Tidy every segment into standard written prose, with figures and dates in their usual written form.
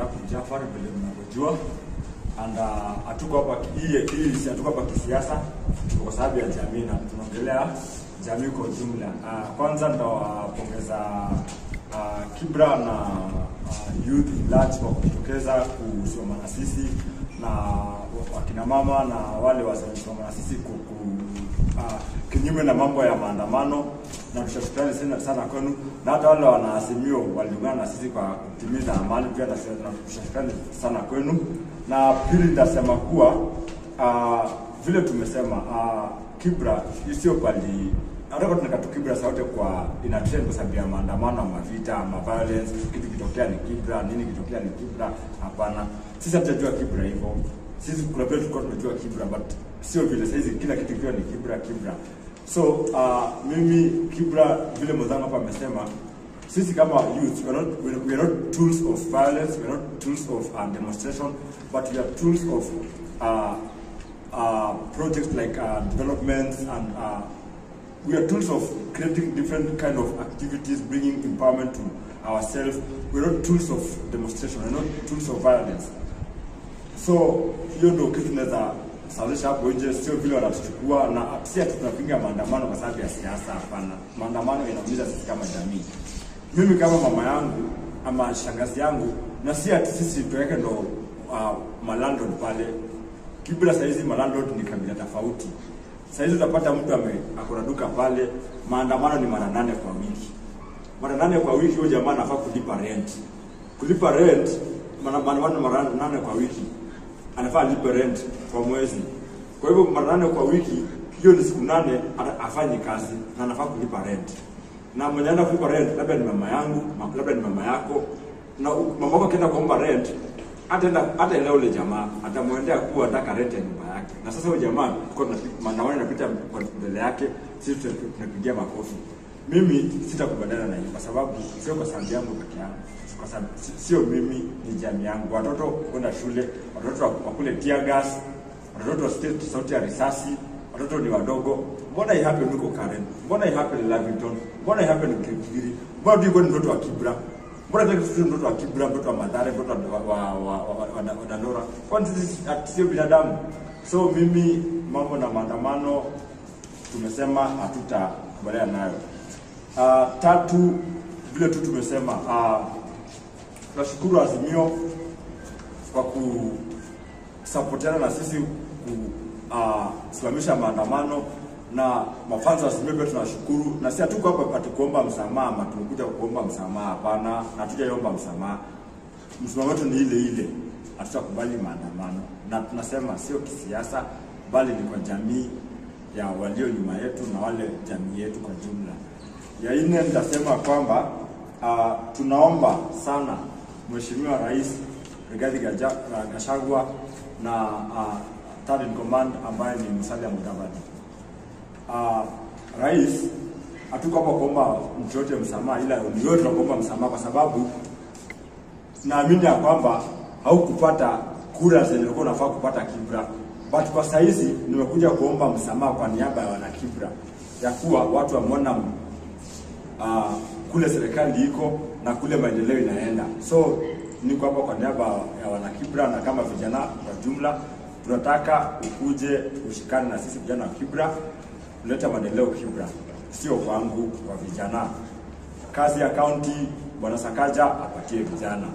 Arabu Jafar vile mnavyojua, and hatuko hapa hii hatuko hapa kisiasa, tuko kwa sababu ya jamii na tunaongelea jamii kwa ujumla. Kwanza nitawapongeza Kibra na youth large kwa kujitokeza kusimama na sisi na wakina mama na wale wasimama na sisi kinyume na mambo ya maandamano, na tunashukrani sana sana kwenu, na hata wale wanaazimio waliungana na sisi kwa kutimiza amani pia tunashukrani sana kwenu. Na pili nitasema kuwa vile tumesema Kibra sio pali hata tunataka Kibra sauti kwa ina trend kwa sababu ya maandamano ama vita ama violence, kitu kitokea ni Kibra, nini kitokea ni Kibra. Hapana, sisi hatujajua Kibra hivyo. Sisi kuna vile tulikuwa tunajua Kibra, but sio vile sasa hizi kila kitu kiwa ni Kibra Kibra. So mimi Kibra vile mwenzangu hapa amesema, sisi kama youth we are not tools of violence, we are not tools of demonstration, but we are tools of projects like developments, and we are tools of creating different kind of activities, bringing empowerment to ourselves. We are not tools of demonstration, we are not tools of violence. So hiyo ndio kitu tunaweza salisha hapo nje, sio vile wanatuchukua na si ati tunapinga maandamano kwa sababu ya siasa. Hapana, maandamano inaumiza sisi kama jamii. Mimi kama mama yangu ama shangazi yangu, na si ati sisi tuweke ndo malandlord pale Kibra. Saizi malandlord ni kabila tofauti. Saizi utapata mtu akona duka pale, maandamano ni mara 8 kwa wiki. Mara 8 kwa wiki huyo jamaa anafaa kulipa rent. Kulipa rent maandamano mara 8 kwa wiki. Anafaa lipe rent kwa mwezi. Kwa hivyo mara 8 kwa wiki, hiyo ni siku 8 afanye kazi na anafaa kulipa rent. Na mwenye anaenda kulipa rent labda ni mama yangu, labda ni mama yako. Na mama yako akienda kuomba rent, hata ile ule jamaa atamwendea kuwa anataka rent ya nyumba yake. Na sasa huyo jamaa kwa maandamano yanapita mbele yake, sisi tunapigia makofi. Mimi sitakubaliana na hiyo kwa sababu sio kwa sababu yangu peke yangu. Kwa sababu sio mimi, ni jamii yangu. Watoto kwenda shule, watoto wakule tear gas, watoto wasikie sauti ya risasi, watoto ni wadogo. Mbona i happen huko Karen? Mbona i happen Lavington? Mbona i happen Kirigiri? Mbona tu ni mtoto wa Kibra? Mbona tu mtoto wa Kibra, mtoto wa Mathare, mtoto wa Dandora? Kwani sisi sio binadamu? So mimi mambo na maandamano tumesema hatutakubaliana nayo. Tatu, vile tu tumesema tunashukuru Azimio kwa kusapotiana na sisi kusimamisha maandamano, na mafanzo Azimio pia tunashukuru. Na si hatuko hapa hatukuomba msamaha ama tumekuja kuomba msamaha, hapana, na hatujaomba msamaha. Msimamo wetu ni ile ile, hatutakubali maandamano, na tunasema sio kisiasa, bali ni kwa jamii ya walio nyuma yetu na wale jamii yetu kwa jumla. Ya nne nitasema kwamba tunaomba sana Mheshimiwa Rais Rigathi Gachagua na third in command ambaye ni Musalia Mudavadi. Rais, hatuko hapa kuomba mtu yote msamaha, ila ni wewe tunakuomba msamaha kwa sababu naamini ya kwamba haukupata kura zenye ulikuwa unafaa kupata Kibra. But kwa saizi nimekuja kuomba msamaha kwa niaba ya wana Kibra, ya kuwa watu wameona kule serikali iko na kule maendeleo inaenda. So niko hapa kwa niaba ya wana Kibra na kama vijana kwa jumla tunataka ukuje ushikane na sisi vijana wa Kibra, kuleta maendeleo Kibra, sio kwangu, kwa vijana. Kazi ya county Bwana Sakaja apatie vijana.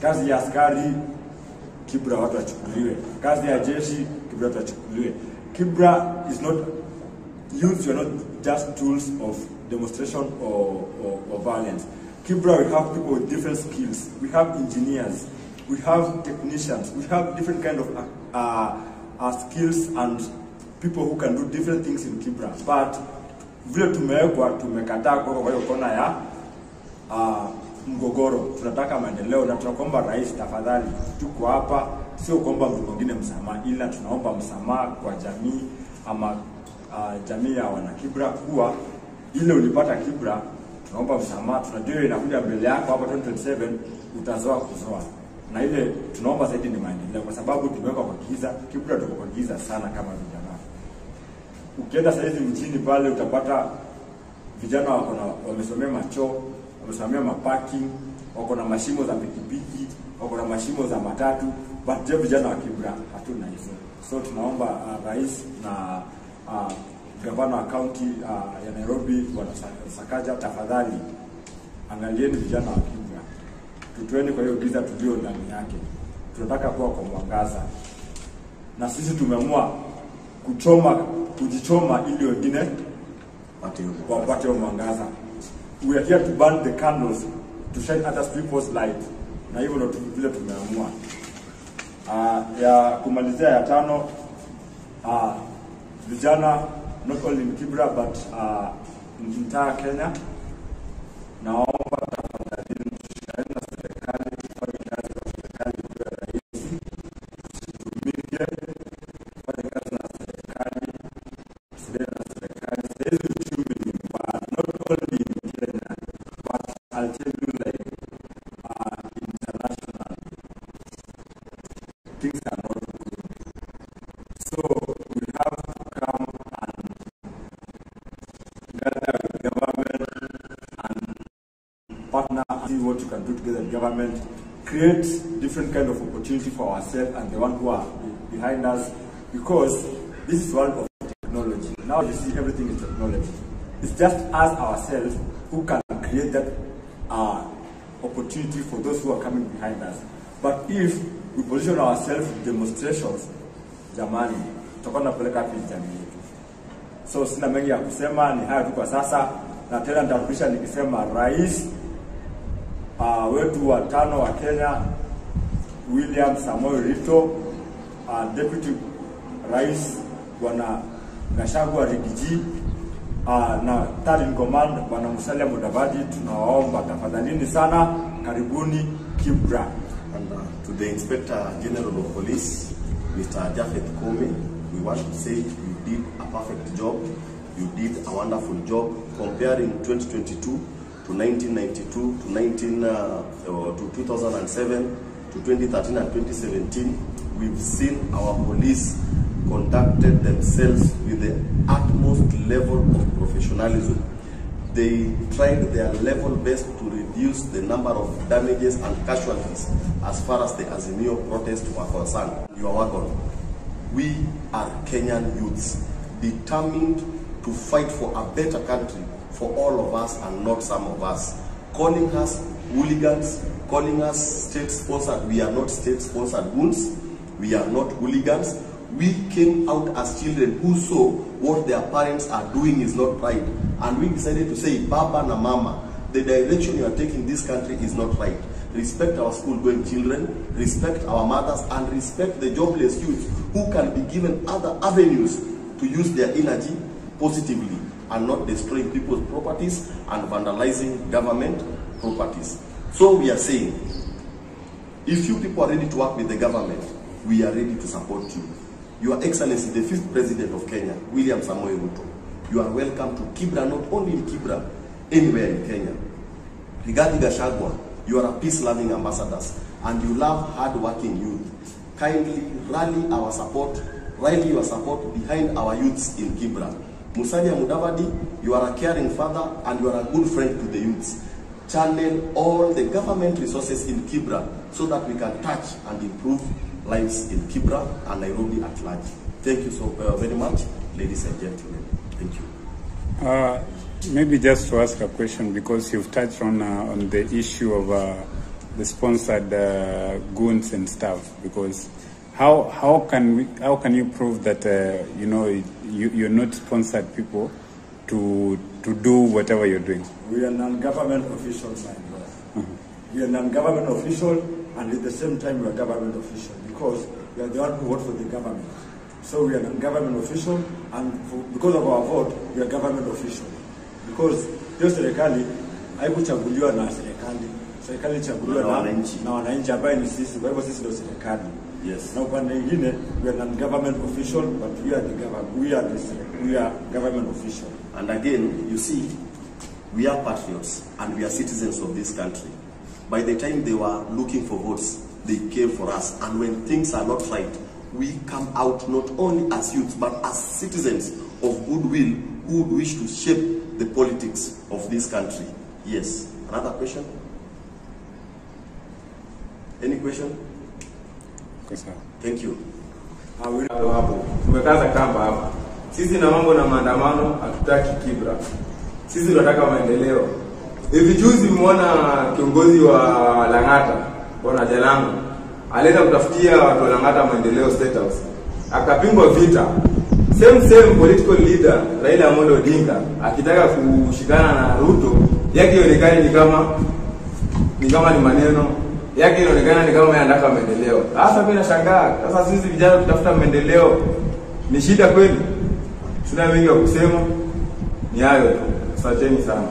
Kazi ya askari Kibra watu wachukuliwe. Kazi ya jeshi Kibra watu wachukuliwe. Kibra is not youth, you are not just tools of demonstration or violence. Kibra, we have people with different skills. We have engineers, we have technicians, we have different kind of skills and people who can do different things in Kibra. But vile tumewekwa, tumekataa kwa hiyo kona ya mgogoro. Tunataka maendeleo na tunakuomba Rais, tafadhali, tuko hapa sio kuomba mtu mwingine msamaha, ila tunaomba msamaha kwa jamii ama jamii ya wana Kibra kuwa ile ulipata Kibra, tunaomba msamaha. Tunajua inakuja mbele yako hapa 2027 utazoa kuzoa. Na ile tunaomba zaidi ni maendeleo kwa sababu tumewekwa kwa giza. Kibra tuko kwa giza sana kama vijana. Ukienda saizi mjini pale utapata vijana wako na wamesomea macho, wamesomea maparking, wako na mashimo za pikipiki, wako na mashimo za matatu, but je, vijana wa Kibra hatuna hizo. So tunaomba rais na gavana wa county ya Nairobi Bwana Sakaja, tafadhali angalieni vijana wa Kibra, tutoeni kwa hiyo giza tulio ndani yake. Tunataka kuwa kwa mwangaza, na sisi tumeamua kujichoma ili wengine wapate mwangaza. We are here to burn the candles to shine other people's light, na hivyo ndio vile tumeamua. Ya kumalizia ya tano, vijana not only in Kibra but in entire Kenya, naomba tafadhali tushikane na serikali, tufanye kazi kwa serikali kwa rahisi, tusitumike, tufanye kazi na serikali, tusiende na serikali. Sasa uchumi ni mbaya, not only in Kenya but I'll tell you like international things are not good. So we have to come and gather with government and partner and see what you can do together with government, create different kind of opportunity for ourselves and the one who are behind us, because this is one of technology. Now you see everything is technology. It's just us ourselves who can create that opportunity for those who are coming behind us. But if we position ourselves with demonstrations, jamani, tutakuwa tunapeleka wapi jamii yetu? So sina mengi ya kusema, ni hayo tu kwa sasa, na tena nitarudisha nikisema rais wetu wa tano wa Kenya William Samoei Ruto, Deputy Rais Bwana Gachagua Riggy G, na third in command Bwana Musalia Mudavadi, tunawaomba tafadhalini sana, karibuni Kibra. And to the Inspector General of Police, Mr. Japheth Koome, we want to say you did a perfect job. You did a wonderful job comparing 2022 to 1992 to 2007 to 2013 and 2017. We've seen our police conducted themselves with the utmost level of professionalism. They tried their level best to reduce the number of damages and casualties as far as the Azimio protests were concerned. You are welcome. We are Kenyan youths determined to fight for a better country for all of us and not some of us. Calling us hooligans, calling us state-sponsored, we are not state-sponsored goons. We are not hooligans. We came out as children who saw what their parents are doing is not right. And we decided to say, Baba na Mama, the direction you are taking this country is not right. Respect our school-going children, respect our mothers, and respect the jobless youth who can be given other avenues to use their energy positively and not destroying people's properties and vandalizing government properties. So we are saying, if you people are ready to work with the government, we are ready to support you. Your Excellency, the fifth President of Kenya, William Samoei Ruto, you are welcome to Kibra, not only in Kibra, anywhere in Kenya. Rigathi Gachagua, you are a peace-loving ambassador and you love hard-working youth. Kindly rally our support, rally your support behind our youths in Kibra. Musalia Mudavadi, you are a caring father and you are a good friend to the youths. Channel all the government resources in Kibra so that we can touch and improve lives in Kibra and Nairobi at large. Thank you so very much, ladies and gentlemen. Thank you. Maybe just to ask a question, because you've touched on the issue of the sponsored goons and stuff. Because how can you prove that you know you're not sponsored people to do whatever you're doing? We are non-government officials, my brother. We are non-government officials, and at the same time we are government official, because we are the one who vote for the government. So we are non-government official, and because of our vote, we are government official. Because hiyo serikali haikuchaguliwa na serikali. Serikali ilichaguliwa na wananchi ambaye ni sisi. Kwa hivyo sisi ndio serikali. Yes. Na upande mwingine we are non-government official, but we are the government. We are government official. And again, you see, we are patriots and we are citizens of this country. By the time they were looking for votes, they came for us. And when things are not right, we come out not only as youths, but as citizens of goodwill who would wish to shape the politics of this country. Yes. Another question? Any question? Kwa sawa. Thank you. Hapo tumekaza kamba hapa. Sisi na mambo na maandamano hatutaki kibra, sisi tunataka maendeleo. Hivi juzi mmeona kiongozi wa Lang'ata Bwana Jalango alienda kutafutia watu wa Lang'ata maendeleo State House, akapingwa vita. Same same political leader Raila Amolo Odinga akitaka kushikana na Ruto, yake ionekane ni kama ni maneno yake inaonekana ni kama yeye anataka maendeleo. Sasa mimi nashangaa, sasa sisi vijana tutafuta maendeleo ni shida kweli? Sina mengi ya kusema, ni hayo tu. Asanteni sana.